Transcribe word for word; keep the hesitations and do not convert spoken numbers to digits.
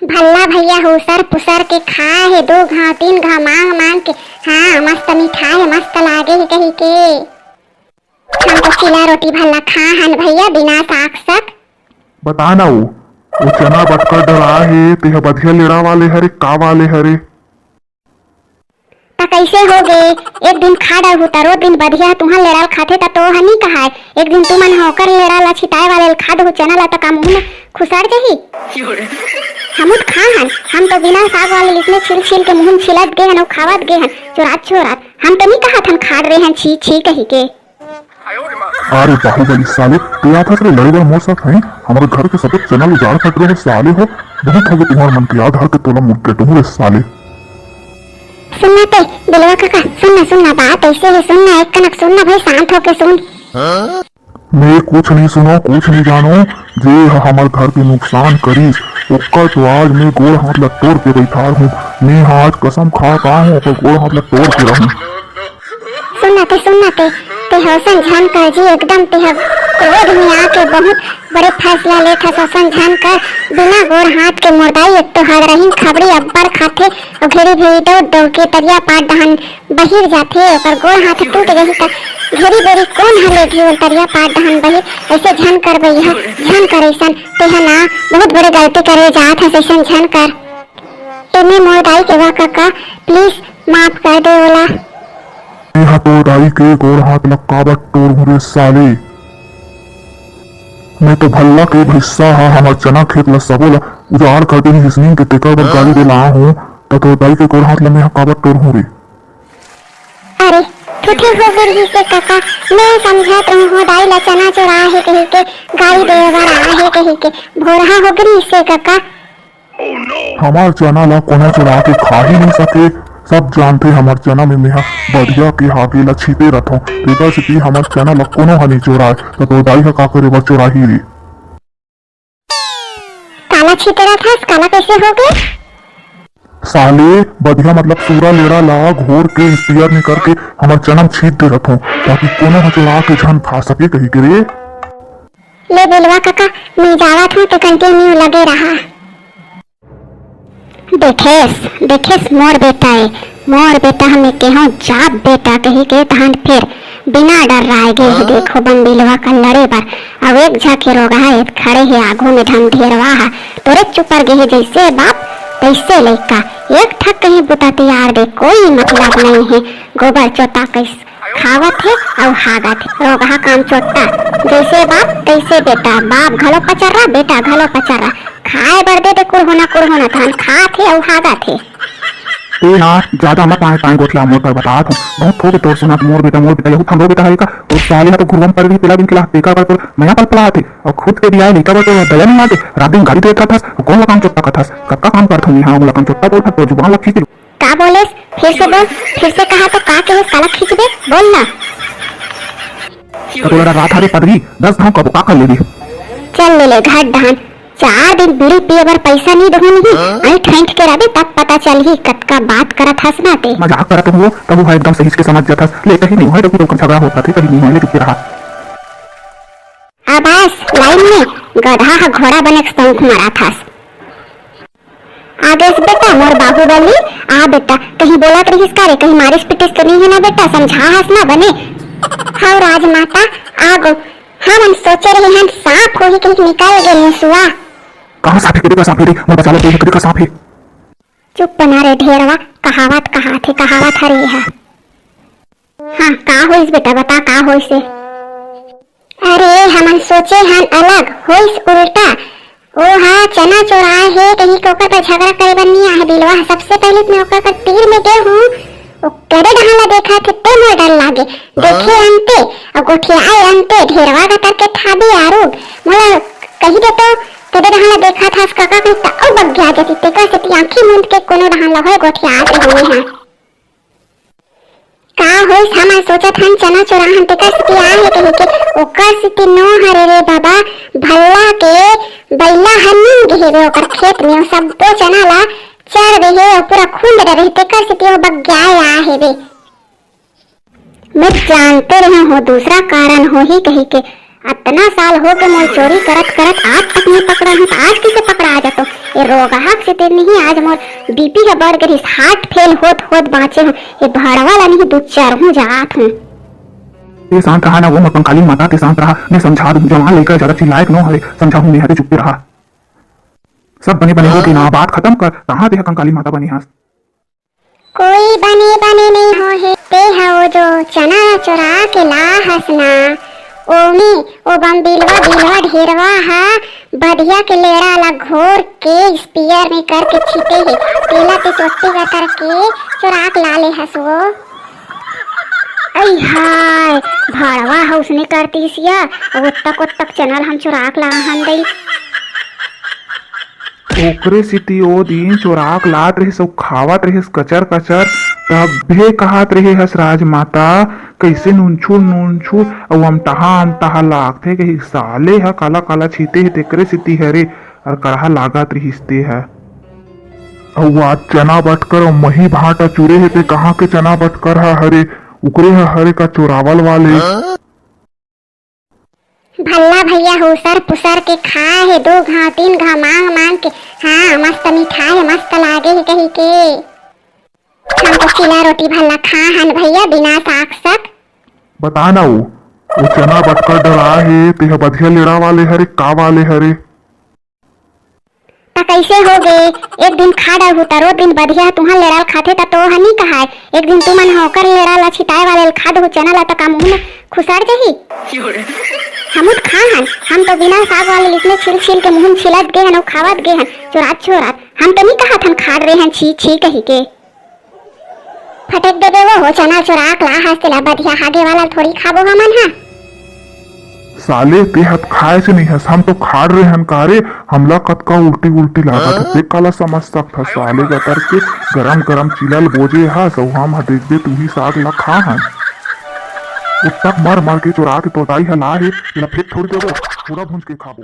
भल्ला भैया हुसर पुसर के खाए हे, दू घांव तीन घांव मांग मांग के। हाँ, मस्त मिठाए हे, मस्त लागे हे कहिके। हम तो चीला रोटी भल्ला खाए हन भैया, बिना साग सक। बता ना वो, वो चना बटकर डरा हे, तेहा बधिया लेड़ा वाले हरे, का वाले हरे? त कइसे होगे? एक दिन खा डरहू त रोज दिन बधिया तुहन लेड़ा ल खाथे त तोह नी कहाय। एक दिन तुमन ह ओकर लेड़ा ल छिताए वाले ल खा डरहू चना ल त का मुंह में खुसर जही? हमू त खा हन, हम तो बिना साग वाले ल इसने छील छील के मुंह में छिलत गे हन अउ खावत गे हन, चोरात चोरात। हम तो नी कहत हन खा डरे हन छी छी कहिके। अरे बाहुबली साले, तैं आथस रे लड़े बर मोर साथ, हैं? हमर घर के सबो चना ल उजाड़ खा डरे हस साले हो। बहुत होगे तुंहर मन के, आ धर के तोला मुड़ के डरहूं रे साले। सुन ना ते, बिलवा कका, सुन ना, सुन ना, बात अइसे हे, सुन ना, एक कनक सुन ना भाई, शांत होके सुन। मैं कुछ नहीं सुनों, कुछ नहीं जानों। जे ह हमर घर के नुकसान करिस, ओकर तो आज मैं गोड़ हाथ ला तोड़ के बइठार हूं। मैं ह आज कसम खा के आए हूं, ओकर गोड़ हाथ ला तोड़ के रहूं। सुन ना ते, सुन ना ते, ते ह अइसन झन कर जी, एकदम ते ह क्रोध में आके बहुत बड़े फैसला लेथस। अइसन झन कर, बिना गोड़ हाथ के मुर्दाई, एक तो हगरहिन खबड़ी अब्बड़ खाथे, अउ घेरी भेरी दौड़ दौड़ के तरिया पार डहन बहिर जाथे, ओकर गोड़ हाथ टूट जही त घेरी बेरी कोन ह लेगही ओला तरिया पार डहन बहिर? अइसे झन कर बइहा, झन कर अइसन, ते ह ना बहुत बड़े गलती करे जात हस, अइसन झन कर। एमे मोर दाई के वा कका, please माफ कर दे ओला। मैं ह तोर दाई के गोड़ हाथ ल काबर टोरहूं रे साले? मैं तो भल्ला के भइसा ह हमर चना खेत ल सबो ल उजाड़ कर देही हिसनिंग के, तेकर बर गारी दे ला हूं, त तोर दाई के गोड़ हाथ ल मैं ह काबर टोरहूं रे? अरे, ठूठे हो गे रिहिस हे कका, मैं समझत रहूं हो दाई ल चना चोरा हे कहिके, गारी देय बर आए हे कहिके, भोरहा हो गे रिहिस हे कका। हमर चना ल कोनो चोरा के खा ही नइ सके। सब जानथे हमर चना में मेहा बढ़िया के हागे ल छीते रथों, तेकर सेती हमर चना ल कोनो ह नइ चोराय। त तोर दाई ह का करे बर चोराही रे? काला छीते रथस, काला कइसे हो गे? साले, बढ़िया मतलब सूरा लेड़ा ल घोर के स्पीयर में करके हमर चना म छीत दे रथों, ताकि कोनो ह चोरा के झन खा सके कहिके रे। ले बिलवा कका, मैं जावत हूं, ते continue लगे रहा। देखेस, देखेस मोर बेटा ए, मोर बेटा ह मैं केहों जाब बेटा कहिके तहन फेर बिना डर्राए गे हे। देखो बन बिलवा करा लड़े बर, अउ एक झन के रोगहा ए खड़े हे आघू में ढंढेरवा ह, तोरे चुपर गे हे जइसे बाप तइसे लइका, एक ठक कहीं बुता तियार दे, कोई मतलब नइ हे, गोबर चोता कइस खावत हे अउ हागत हे। रोगहा काम चोट्टा, जइसे बाप तइसे बेटा, बाप घलो पचर्रा, बेटा घलो पचर्रा। खाए बर दे दे कुरहुना कुरहुना, तहन खात हे अउ हागत हे। ए ना, जादा मत आए ताए गोठिया मोर कर बतात हूं। बहुत होगे तोर सुनत, मोर बेटा, मोर बेटा, यहू हमरो बेटा हरे का? तोर साले ह तो घुरवा म पड़ गे, तेला बिन के ला, तेकर बर तोर मया पलपलात हे। अउ खुद के बियाह लइका बर तो दया नइ लागे, रात दिन गारी देत रथस, कोन ला काम चोट्टा कथस? कतका काम करथन इहां, मोला काम चोट्टा बोलथस, तोर जुबान ला खींच लूं। का बोलेस? फिर से बोल, फिर से कहा तो का कहेस, काला खींचबे? बोल ना। त तोला रात हरे पदरी, दस घांव कबो का कर लेबे? चल ले ले घर डहन, चार दिन बीड़ी पिए बर पइसा नी देहूं नहीं, अइंठ अइंठ के रबे तब पता चलही कतका बात करत हस ना ते। मजाक करत हूं, तब वो एकदम सहीच के समझ जाथस, ले कहीं नहीं होय, तो ओकर झगड़ा होत रथे, कहीं नहीं होय, ले चुप रहा। आ बस लाइन में गधा ह घोड़ा बने के सौंख मराथस। आ गेस बेटा मोर बाहुबली, आ बेटा, कहीं बोलत रहिस का रे, कहीं मारिस पिटिस तो नहीं है ना बेटा, समझा हस ना बने। हव राजमाता, आ गो, हमन सोचे रहे हन सांप होही कहीं निकल गे मुसुआ। कहां सांप हे, कदे का सांप हे रे, मोर बचा लो, कदे का सांप हे। चुप बना रे ढेरवा, कहावत कहाथे, कहावत हरे हा। हां, का होइस बेटा, बता का होइस हे? अरे, हमन सोचे हन अलग, होइस उल्टा। ओ हा चना चोराए हे, कहीं के ओकर पर झगड़ा करे बर नी आहे बिलवा ह। सबसे पहले तो मैं ओकर कर तीर में गे हूं, ओ करे डहान ला देखा थे, ते मोर डर लागे। देखे अंते, अउ गोठियाए अंते, ढेरवा गतर के ठाबे आरुग। मोला कही दे तो, करे डहान ला देखा था, कका कहीं त अउ बग्गे आ जाती, तेकर सेती आंखी मूंद के कोनो डहान ला होय गोठियात रहे हां। का होइस, हमन सोचत हन चना चोराहन तेकर सेती आए हे कहिके, ओकर सेती नो हरे रे बाबा, भल्ला के बइला ह नींद गे हेवे ओकर खेत में, ओ सब्बो चना ला चर दे हे अउ पूरा खुंद डरे हे, तेकर सेती ओ बग्याए आ हेवे। मैं जानते रहे हो दूसरा कारण होही कहिके, अतना साल हो के मोर चोरी करत करत आज तक नइ पकड़ा हूँ, त आज कइसे पकड़ा जातो? ए रोगहा के सेती नहीं, आज मोर बीपी ह बढ़ गे रिहिस, हार्ट फेल होत होत बाँचे हूँ। ए भड़वा ला नहीं दू चार हूँ जात हूँ। ते शांत रहा ना वो मोर कंकाली माता, ते शांत रहा, मैं समझा दूँ। जवान लइका जादा चिल्लाए के नो हवे, समझाहूँ मैं, हरे चुप्पे रहा। सब बने बने होगे ना, बात खतम कर, कहाँ ते ह कंकाली माता बने हस? कोई बने बने नइ हो हे, ते ह वो जो चना चोरा के ला हस ना, ओमे ओ बम बिलवा बिलवा ढेरवा ह बधिया के लेड़ा ला घोर के स्पीयर में करके छीटे हे, तेला ते चोट्टी गतर के चोरा के ला ले हस वो। अई हाय, भड़वा ह उसने करतिस या, ओतक ओतक चना ल हम चोरा के ला हन दई। ओकरे सेती ओ दिन चोराक लात रहिस अउ खावत रहिस कचर कचर। तभे कहत रहे हस राजमाता, कइसे नूनछूर नूनछूर अउ अमटहा अमटहा लागथे कही। साले ह काला काला छीते हे तेकरे सेती हरे, अउ कड़हा लागत रहिस ते ह। अउ आज चना बटकर अउ मही भांटा चुरे हे ते कहाँ के चना बटकर ह हरे, उकरे ह हरे का चोरावल वाले। भल्ला भैया हुसर पुसर के खाए हे, दू घांव तीन घांव मांग मांग के। हाँ, मस्त मिठाए हे, मस्त लागे हे कही के। हम तो चीला रोटी भल्ला खा हन भैया, बिना साग सक। बता ना वो, वो चना बटकर डरा हे, तेह बधिया लेड़ा वाले हरे, का वाले हरे? त कइसे हो गे? एक दिन खा डरहू, त रोज दिन बधिया तुहन लेड़ा ल खाथे, त तोह नी कहाय। एक दिन तुमन ह ओकर लेड़ा ल छिताए वाले ल खा डरहू चना ल, त का मुंह में खुसर जही? हमू त खा हन, हम तो बिना साग वाले लिसने छील छील के मुंह में छिलत गे हन अउ खावत गे हन, चोरात चोरात। हम तो नी कहत हन खा डरे हन, छी छी कही के। फटक देबे वो हो चना चोरा के ला हस, तेला बधिया हागे वाला थोड़ी खाबो हमन हा। साले, ते हत खाए से नहीं हस, हम तो खाड़ रहे हन का रे, हमला कतका उल्टी उल्टी लागत हे, ते काला समझ सकत हस साले, गतर के गरम गरम चिलल बोजे हस, अउ हम ह देख दे तू ही साग ला खा हन। उत्तक मर मर के चोरा के तोताई ह ला हे, तेला फेंक थोड़ी देबो, पूरा भूंज के खाबो।